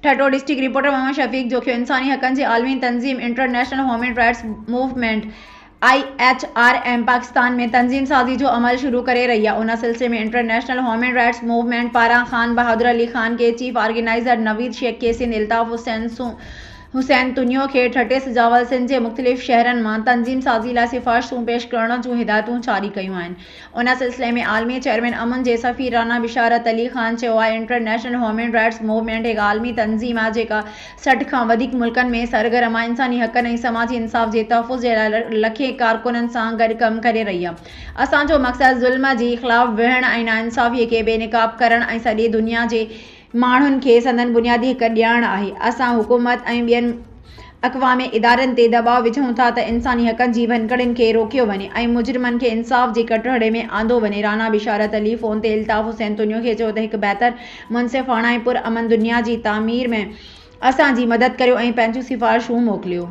Thatta, district reporter Muhammad Shafiq Jokhio, انساني حقن جي عالمي تنظيم international human rights movement, I H R M, Pakistan ۾ تنظيم سازي جو عمل شروع ڪري رهي آهي. ان سلسلي ۾ انٽرنيشنل هيومن رائٽس موومينٽ پاران خان بهادر علي خان کي چيف آرگنائيزر، نويد شيخ کي سنڌ، الطاف حسين حسين تنيو کي ٺٽي سجاول سنڌ جي مختلف شهرن مان تنظيم سازي لاء سفارشون پيش ڪرڻ جون هدايتون جاري ڪيون آهن. ان سلسلي ۾ عالمي چيئرمين امن جي سفير رانا بشارت علي خان چيو آهي انٽرنيشنل هيومن رائٽس موومينٽ هڪ عالمي تنظيم آهي جيڪا 60 کان وڌيڪ ملڪن ۾ سرگرم آهي انساني حقن ۽ سماجي انصاف جي تحفظ جي لاء لکين ڪارڪنن سان گڏ ڪم ڪري رهي آهي اسان جو مقصد ظلم جي خلاف وڙهڻ ۽ ناانصافي کي بي نقاب ڪرڻ ۽ سڄي دنيا جي ماڻهن کي سندن بنيادي حق ڏيارڻ آهي. اسان حڪومت ۽ ٻين اقوامي ادارن تي دٻاء وجهون ٿا ته انساني حقن جي ڀڃڪڙين کي روڪيو وڃي ۽ مجرمن کي انصاف جي ڪٽهڙي ۾ آندو وڃي. رانا بشارت علي فون تي الطاف حسين تنيو کي چيو ته هڪ بهتر، منصفاڻا ۽ پرامن دنيا جي تعمير ۾ اسان جي مدد ڪريو ۽ پنهنجون سفارشون موڪليو.